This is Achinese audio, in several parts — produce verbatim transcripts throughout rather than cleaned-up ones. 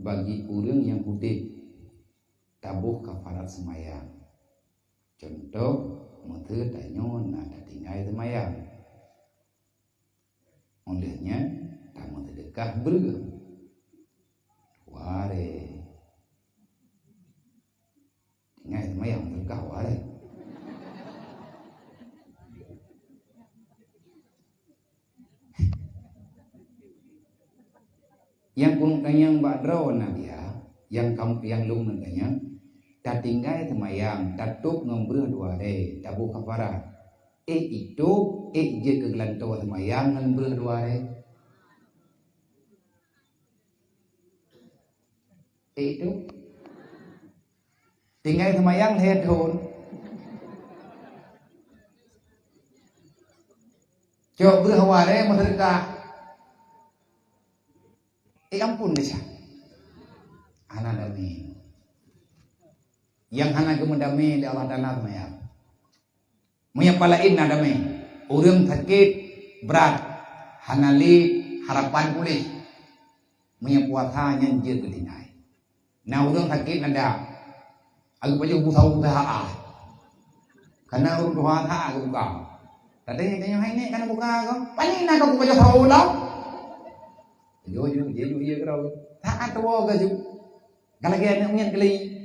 Bagi ureuëng nyang udeb, taboh kafarat seumayang. Cuntoh, meuseu tanyoe na tatinggai seumayang. Óh lheueh nyan, tameuseudeukah breueh. Dua ré. Tinggai seumayang meuseudeukah dua ré. Nyang keuneuk tanyong bak droe na dia, nyang kam, nyang lôn neuk tanyong, tatinggai seumayang, tatôb ngon breueh dua ré, taboh kafarat. Ék itôb, ék jeuet keu geulantoe seumayang ngon breueh dua ré? Ék itôb? Tinggai seumayang lhèe thôn. Cok breueh dua ré meuseudeukah. Eh, ampôn desya. Hana damé. Nyang hana geumeudamé lé Allah Taala seumayang. Meunyoe pah laén na damé, ureuëng sakét brat, hana lé harapan puléh. Meunyoe puasa nyan jeuet geutinggai. Na ureuëng sakét nada, ageuk pajoh busa-busa ha. Kana ureuëng tuha ha geubuka. Tadi tanyoe hai nek kana buka ko. Pané na ka buka pajoh sawoe lom. Yo, yo, yo, yo, yo, kira. Saat tuwo ka ju. Kalau lagèe aneuk miet keuli.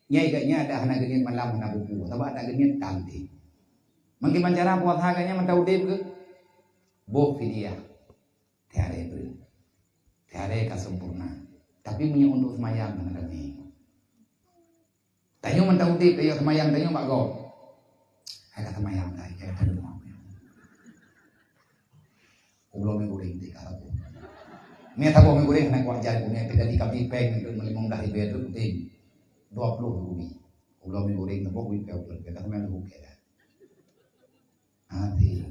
Nyai geuh nyan ada hana geuniet malam hana buku. Sabab ada geuniet kanti. Mungkin cara puasa geuh nyan mantong udeb geuh. Boh fidyah. Tiaré breueh. Tiaré ka sempurna. Tapi meunyoe untuk seumayang hana damé. Tanyoe mantong udeb, tanyoe seumayang, tanyoe bak gob. Hai ka seumayang dah, hai ka deungoe. Ulo mi goreng di ka saboh. Mi saboh mi goreng hana kuat jan, mi tadi kami peng untuk limong belas ribu tu penting. Dua puluh ribu. Ulo mi goreng saboh wit ka ulo, ka seumayang bukan dah. Hati.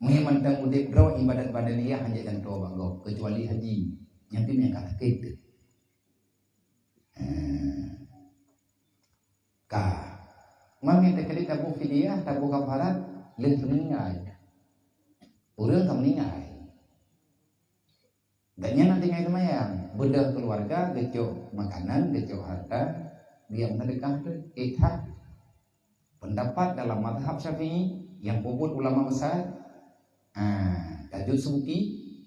Meunyoe mantong udeb droe ibadat badaniyah hanjeuet gantoe bak gob, keucuali haji. Nyan pih nyang ka sakét teuh. Eh, ka. Meunyoe teukeudi taboh fidyah, taboh kafarat, lheueh meuninggai. Ureuëng ka meuninggai. Gobnyan na tinggai seumayang, beudôh keuluwarga, geucok makanan, geucok harta, geujak meuseudekah teuh, eh, that. Pendapat dalam mazhab Syafi'i nyang peubuet ulama besar, ah, Tajud Subki,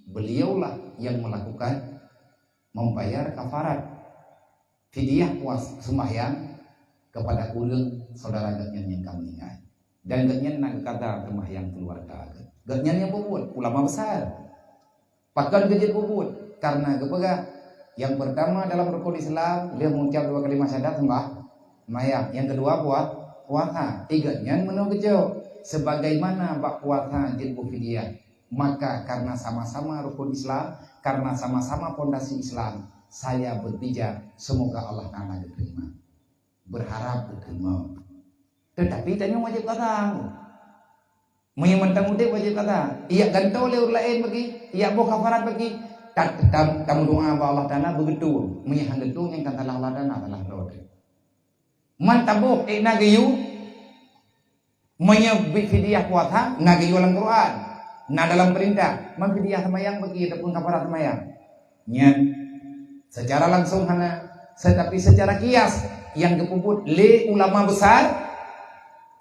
beliaulah yang melakukan membayar kafarat, fidyah puas sembahyang kepada ureuëng saudara gobnyan nyang ka meuninggai. Dan gobnyan na geukada sembahyang keuluwarga geuh. Gobnyan nyang peubuet, ulama besar. Pakon geujeuet peubuet? Karena geupeugah, yang pertama dalam rukun Islam, lheueh mengucap dua kalimah syahadat sembah-, sembahyang. Yang kedua puas-, puasa. Tiga nyan meunoe geucok. Sebagaimana bak puasa jeuet boh fidyah, maka karena sama-sama rukun Islam, karena sama-sama pondasi Islam, saya berpijak, semoga Allah Taala diterima. Berharap diterima. Tetapi tanyoe wajéb kada. Meunyoe mantong udeb wajéb kada. Ijak gantoe lé ureuëng laén bagi, ijak boh kafarat bagi. Ta-, ta-, tameudoa bak Allah Taala beugeutue. Meunyoe han geutue nyan kan salah Allah Taala, salah droe teuh. Man taboh ék na geuyue. Meunyoe bit fidyah puasa na geuyue lam Quran. Na dalam peurintah, man fidyah seumayang bagi ataupun kafarat seumayang. Nyan secara langsung hana, tetapi secara kias nyang geupeubuet lé ulama besar,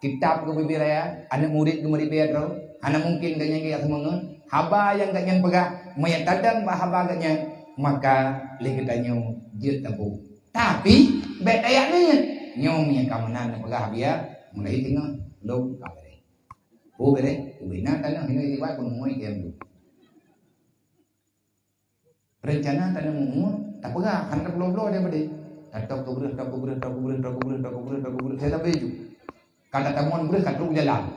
kitab geubri raya, aneuk murit geumeuribée droe, hana mungken gobnyan geujak seumeungeut, haba nyang gobnyan peugah, meunyoe tadong bak haba gobnyan, maka lé geutanyoe jeuet taboh. Tapi, bék tajak nyan, nyoe meunyoe ka meunan neupeugah biya, mulai teungoh lom ka bereh. Oh, bereh, ubena tanah ini riwayat pun mui diam tu. Rencana tanah mumur, tak peugah, hana bloe-bloe dia bade. Tok kubreh, tok kubreh, tok kubreh, tok kubreh, tok kubreh, tok kubreh, saya tak baju. Kata tamuan breh ka trok jalan.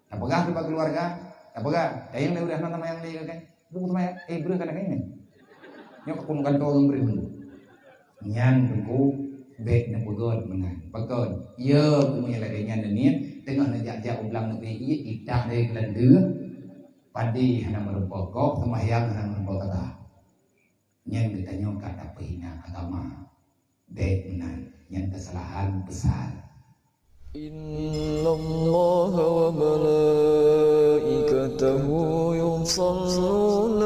Tak peugah tu bak keluarga, tak peugah. Dayang dah udah nama yang dia kan. Buku sama ya, eh breh kata kan. Nyoe aku nak gantoe ureuëng breh dulu. Nyan teungku bék neupeugöt meunan. Pakon? Ya, keumu nyang lagée nyan neuniet teungoh neujak-jak u blang neubri ié itah dari Belanda. Padi hana meureumpok kok, sembahyang hana meureumpok kata. Nyan geutanyoe ka tapeuhina agama. Bék meunan, nyan keusalahan besar. إن الله وملائكته يصلون